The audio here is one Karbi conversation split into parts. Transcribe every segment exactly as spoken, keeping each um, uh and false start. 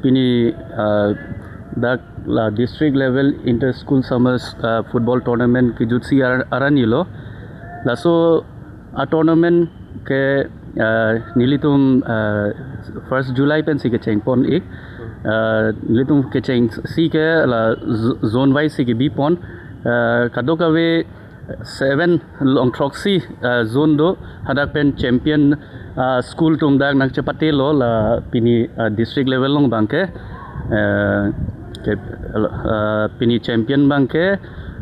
Pini, ah, dak la district level inter school summer, ah, football tournament kejutsi ar-, arni lo. Laso a-tournament ke, ah, nelitum, ah, first July pensi kecheng pon ik. Ah, nelitum kechengsi ke la z-, zone wise si kebi pon. Ah, kadokave seven Longthroksi, ah, zone do, hadak pen champion, ah, school atum dak nangchepate lo la pini, ah, district level along abangke, ah, ke, ah, pini champion abangke,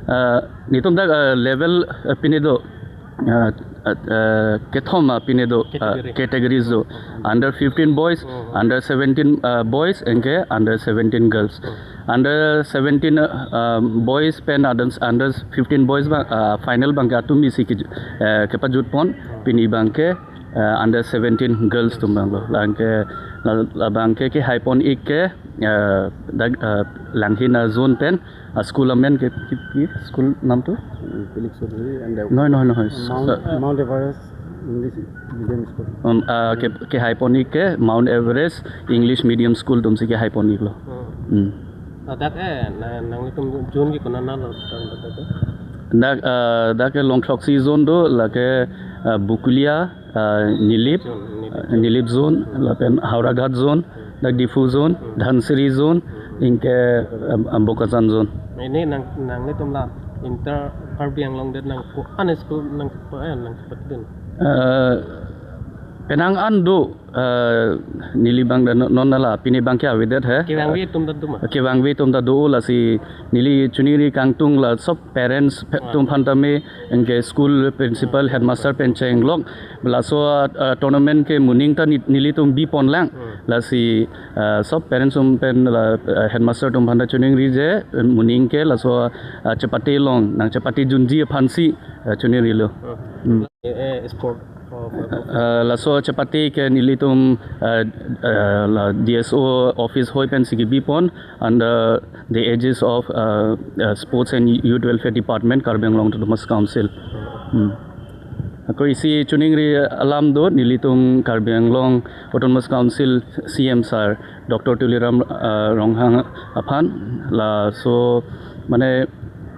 ah, nelitum dak, ah, level, ah, pini do, ah, ah, ah, kethom, ah, pini do, ah, category, categories do. Under fifteen boys, under seventeen, ah, boys, anke under seventeen girls. Under seventeen, ah, boys pen under, under fifteen boys abang, ah, final abangke atum isi ke, eh, kepajut pon, pini abangke, eh, under seventeen girls atum abang lo. Anke la, labangke kehai pon ik ke, eh, dak, eh, Langhin a-zone pen, ah, school amen ke, ke, ke school nam tu? Felix Chowdhury and the Nohoi, nohoi, nohoi. Mount, uh, Mount Everest English Medium School. Um, ah, ke, kehai pon ik ke Mount Everest English Medium School atumsi kehai pon ik lo. Hmm. Hmm. Ah, dak, eh, na, nanglitum zone ke konat lo, dak, dak, dak? Dak, ah, dak ke Longthroksi zone do, lake, ah, Bokolia, ah, Nilip, zone, Nilip ah, zone. Nilip zone, lapen Howraghat zone, dak Diphu zone, Dhansiri zone, anke, um, um, Bokajan zone. Ini nang, nanglitum la inter Karbi Anglong det nang ko-an school nang ko-an nangchepatedun? Eh, penang an do, eh, neli abang dan non la pini abangke avedet he. Kevangve atum ta do ma? Kevangve atum ta do, lasi neli chiningri kangtung la sob parents pe-, ah, atum aphan tame, anke school principal, headmaster pen chenglok. Laso, ah, tournament ke moning ta ni-, nelitum bi pon lang. Hmm. Lasi, ah, sob parents atum pen la, ah, headmaster atum aphan ta chiningri je, moning ke laso, ah, chepate long, nangchepate junji aphansi, ah, chiningri lo. Hmm. Hmm. Eh, eh, sport. Oh, oh, oh. Ah, laso chepate ke nelitum, ah, ah, la D S O office hoi pensi kebi pon under the aegis of, ah, ah, Sports and Youth Welfare Department, Karbi Anglong Autonomous Council. Hmm. Ako isi chiningri alam do, nelitum Karbi Anglong Autonomous Council C M sir Doctor Tuliram, ah, Ronghang aphan, laso mane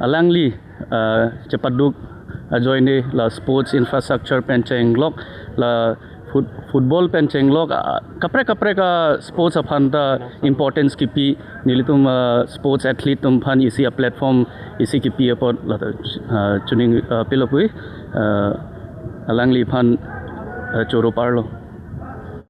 alangli, ah, chepaduk ajoine la sports infrastructure pen chenglok, la foot-, football pen chenglok, ah, kaprek kaprek a-sports aphan ta importance kepi, nelitum, ah, sports athlete atum aphan isi a-platform isi kepi apot la, ah, chining, ah, pilapui, ah, alangli aphan, ah, choro parlo.